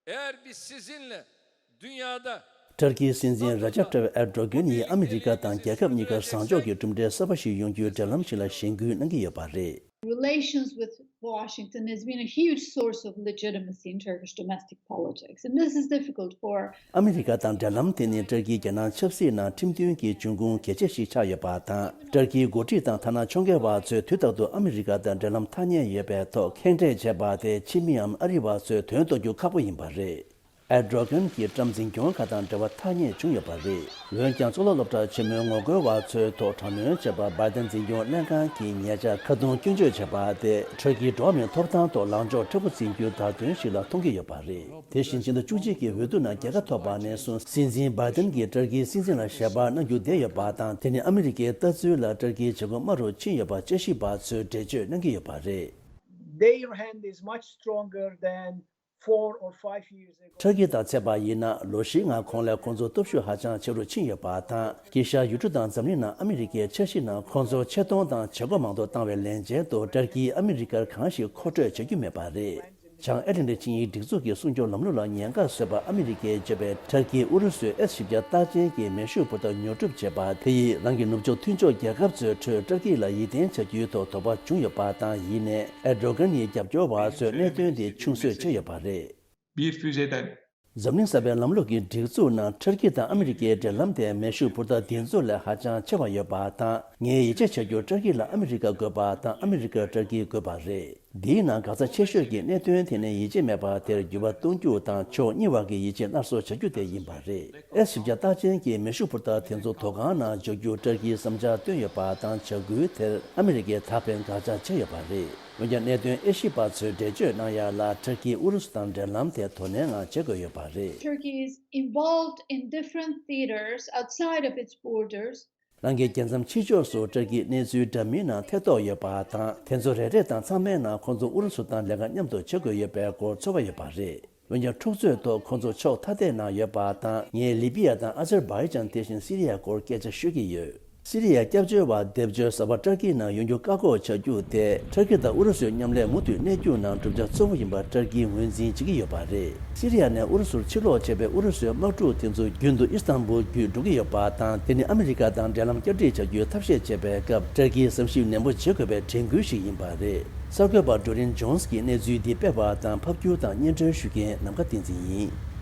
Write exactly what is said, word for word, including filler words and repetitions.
Eğer biz sizinle dünyada ཊར་ཀིའི་སྲིད་འཛིན་ར་ཇབ་ཏཱ་ཡིབ་ཨེར་ཌོ་གྷན་ཡིས་ཨ་མི་རི་ཀ་དང་རྒྱལ་ཁབ་གཉིས་ཀར་བཟང་ཕྱོགས་ཀྱི་གྲུབ་འབྲས་གསར་པ་ཞིག་ཡོང་རྒྱུའི་འབྲེལ་ལམ་ཞིག་ལ་གཞེན་སྐུལ་གནང་གི་ཡོད་པ་རེད། Relations with Washington has been a huge source of legitimacy in Turkish domestic politics, and this is difficult for ཨ་མི་རི་ཀ་དང་འབྲེལ་ལམ་དེ་ནི་ཊར་ཀིའི་རྒྱལ་ནང་ཆབ་སྲིད་ནང་ཁྲིམས་མཐུན་གྱི་འབྱུང་ཁུངས་གལ་ཆེ་ཞིག་ཆགས་ཡོད་པ་དང་། ཊར་ཀིའི་འགོ་ཁྲིད་དང་ཐ་ན་ཕྱོགས་འགལ་བ་ཚོས་དུས་རྟག་ཏུ་ཨ་མི་རི་ཀ་དང་འབྲེལ་ལམ་ཐག་ཉེ་ཡོད་པའི་ཐོག་ཁེངས་དྲེགས་བྱས་པ་དེ་ཕྱི་མི་འམ་ཨ་རི་བ་ཚོས་དོན་རྟོགས་རྒྱུ་ཁག་པོ་ཡིན་པ་རེད། ཨེར་ཌོ་གྷན་གྱིས་ཊམ་འཛིན་སྐྱོང་ཁག་དང་འབྲེལ་བ་ཐག་ཉེ་བྱུང་ཡོད་པ་རེད། འོན་ཀྱང་གཙུག་ལག་སློབ་གྲྭ་ཆེན་མོའི་ངོ་རྒོལ་བ་ཚོའི་ཐོག་དྲག་གནོན་བྱས་པར་བྷའི་ཏན་འཛིན་སྐྱོང་ལྷན་ཁང་གིས་ཉེ་ཆར་ཁ་རྡུང་སྐྱོན་བརྗོད་བྱས་པ་དེ་ཊར་ཀིའི་འགྲོ་བ་མིའི་ཐོབ་ཐང་ཐོག་ལངས་ཕྱོགས་མཁྲེགས་པོ་འཛིན་རྒྱུའི་བརྡ་སྟོན་ཞིག་ལ་མཐོང་གི་ཡོད་པ་རེད། དེ་བཞིན་ཕྱི་ཟླ་བཅུ་གཅིག་གི་འོས་བསྡུ་ནང་རྒྱལ་ཁ་ཐོབ་པ་ནས་བཟུང་སྲིད་འཛིན་བྷའི་ཏན་གྱིས་ཊར་ཀིའི་སྲིད་འཛིན་ལ་ཞལ་པར་གནང་རྒྱུ་བསྡད་ཡོད་པ་དང་། དེ་ནི་ཨ་མི་རི་ཀའི་ལྟ་ཚུལ་ལ་ཊར་ཀིའི་བྱེད་སྒོ་དམའ་རུ་ཕྱིན་ཡོད་པ་དཔྱད་ཞིབ་པ་ཚོས་འགྲེལ་བརྗོད་གནང་གི་ཡོད་པ་རེད། Their hand is much stronger than four or five years ago. ཊར་ཀི་དང་འཚོགས་པ་ཡིན་ན་ལོ་བཞིའི་ནང་གོང་ལས་ཁོང་ཚོ་སྟོབས་ཤུགས་ཧ་ཅང་ཆེ་རུ་ཕྱིན་ཡོད་པ་དང་། དཀྱིལ་ཤར་ཡུལ་གྲུ་དང་འཛམ་གླིང་ནང་ཨ་མི་རི་ཀའི་འཆར་གཞི་ནང་ཁོང་ཚོར་ཆེ་མཐོང་དང་བྱེད་སྒོ་མང་དུ་བཏང་བའི་ལན་ཆེད་དུ་ཊར་ཀིས་ཨ་མི་རི་ཀར་གང་ཞིག་མཁོ་སྤྲོད་བྱ་རྒྱུ་མེད་པ་རེད། བྱང་ཨེ་ཊ་ལན་ཊིག་ཆིངས་ཡིག་སྒྲིག་འཛུགས་ཀྱི་སྲུང་སྐྱོབ་ལམ་ལུགས་ལ་ཉེན་ཁ་བཟོས་པར་ཨ་མི་རི་ཀས་བརྗོད་པའི་ཊར་ཀིས་ཨུ་རུ་སུའི་ཨེས་བཞི་བརྒྱ་རྟགས་ཅན་གྱི་མེ་ཤུགས་འཕུར་མདའ་ཉོ་སྒྲུབ་བྱས་པ་དེ་ཡིས་རང་གི་ནུབ་ཕྱོགས་མཐུན་ཕྱོགས་རྒྱལ་ཁབ་ཚོའི་ཁྲོད་ཊར་ཀི་ལ་ཡིད་བརྟན་བྱ་རྒྱུའི་ཐོག་དོགས་པ་བྱུང་ཡོད་པ་དང་། ཡིན་ནའི་ཨེར་ཌོ་གྷན་ཡི་རྒྱབ་སྐྱོར་བ་ཚོས་གནད་དོན་དེ་ཆུང་བཟོས་བྱས་ཡོད་པ་རེད། Bir füzeden འཛམ་གླིང་གསར་པའི་ལམ་ལུགས་ཀྱི་སྒྲིག་འཛུགས་ནང་ཊར་ཀི་དང་ཨ་མི་རི་ཀའི་འབྲེལ་ལམ་དེ་མེ་ཤུགས་འཕུར་མདའ་འདི་ཚོ་ལས་ཧ་ཅང་ཆེ་བ་ཡོད་པ་དང་། ངས་ཡིད་ཆེས་བྱ་རྒྱུར་ཊར་ཀི་ལ་ཨ་མི་རི་ཀ་དགོས་པ་དང་། ཨ་མི་རི་ཀར་ཊར་ཀི་དགོས་པ་རེད། འདིའི་ནང་འགག་རྩ་ཆེ་ཤོས་ཀྱི་གནད་དོན་དེ་ནི་ཡིད་ཆེས་མེད་པ་དེར་འགྱུར་བ་གཏོང་རྒྱུ་དང་། ཕྱོགས་གཉིས་བར་གྱི་ཡིད་ཆེས་སླར་གསོ་བྱ་རྒྱུ་དེ་ཡིན་པ་རེད། ཨེས་བཞི་བརྒྱ་རྟགས་ཅན་གྱི་མེ་ཤུགས་འཕུར་མདའ་དེ་ཚོ་དོ་ཁང་ནང་འཇོག་རྒྱུར་ཊར་ཀིས་བསམ་འཆར་བཏོན་ཡོད་པ་དང་། བྱ་འགུལ་དེར་ཨ་མི་རི་ཀས་ད་ཕན་དགག་བྱ་བྱས་ཡོད་པ་རེད། འོན་ཀྱང་གནད་དོན་དབྱེ་ཞིབ་པ་ཚོས་འགྲེལ་བརྗོད་གནང་ཡ་ལ། ཊར་ཀིས་ཨུ་རུ་སུ་དང་འབྲེལ་ལམ་དེ་དོ་ནན་ངང་བྱེད་དགོས་ཡོད་པ་རེད། Turkey is involved in different theaters outside of its borders. རང་གི་རྒྱལ་མཚམས་ཕྱི་ཕྱོགས་སུ་ཊར་ཀིའི་གནས་ཚུལ་འདྲ་མིན་ནང་ཐེ་གཏོགས་ཡོད་པ་དང་། དེ་ཚོ་རེ་རེ་དང་ཚང་མའི་ནང་ཁོང་ཚོ་ཨུ་རུ་སུ་དང་ལས་ཀ་མཉམ་དུ་བྱེད་དགོས་ཡོད་པའི་སྐོར་ཚོར་བ་ཡོད་པ་རེད། འོན་ཀྱང་འཁྲུག་རྩོད་ཐོག་ཁོང་ཚོ་ཕྱོགས་ཐ་དད་ནང་ཡོད་པ་དང་། ངས་ལི་པི་ཡ་དང་ཨ་ཛར་བྷའི་ཇན་དེ་བཞིན་སི་རི་ཡའི་སྐོར་སྐད་ཆ་ཤོད་ཀྱི་ཡོད། སི་རི་ཡའི་སྐྱབས་བཅོལ་བ་སྡེབ་སྦྱོར་གསར་པ་ཊར་ཀིའི་ནང་ཡོང་རྒྱུ་བཀག་འགོག་བྱ་རྒྱུ་དེ། ཊར་ཀི་དང་ཨུ་རུ་སུའི་མཉམ་ལས་མུ་མཐུད་གནས་རྒྱུ་ནང་བསྒྲུབ་བྱ་གཙོ་བོ་ཡིན་པར་ཊར་ཀིས་ངོས་འཛིན་བྱེད་ཀྱི་ཡོད་པ་རེད། སི་རི་ཡ་ནས་ཨུ་རུ་སུར་ཕྱིར་ལོག་བྱས་པའི་ཨུ་རུ་སུའི་དམག་འཁྲུག་དེ་ཚོ་རྒྱུན་དུ་ཨི་སྟན་བུལ་བརྒྱུད་འགྲོ་གི་ཡོད་པ་དང་། དེ་ནི་ཨ་མི་རི་ཀ་དང་འབྲེལ་ལམ་བསྐྱར་སྒྲིག་བྱ་རྒྱུའི་ཐབས་ཤེས་བྱེད་པའི་སྐབས། ཊར་ཀིས་བསམ་ཞིབ་ནན་པོ་བྱེད་དགོས་པའི་དྲན་སྐུལ་ཞིག་ཡིན་པ་རེད། གསར་འགོད་པ་ཌོ་རིན་ཇོན་སི་གིས་གནས་ཚུལ་འདི་སྤེལ་བ་དང་། ཕབ་སྒྱུར་དང་སྙན་སྒྲོན་ཞུ་མཁན་ནམ་མཁའ་བསྟན་འཛིན་ཡིན།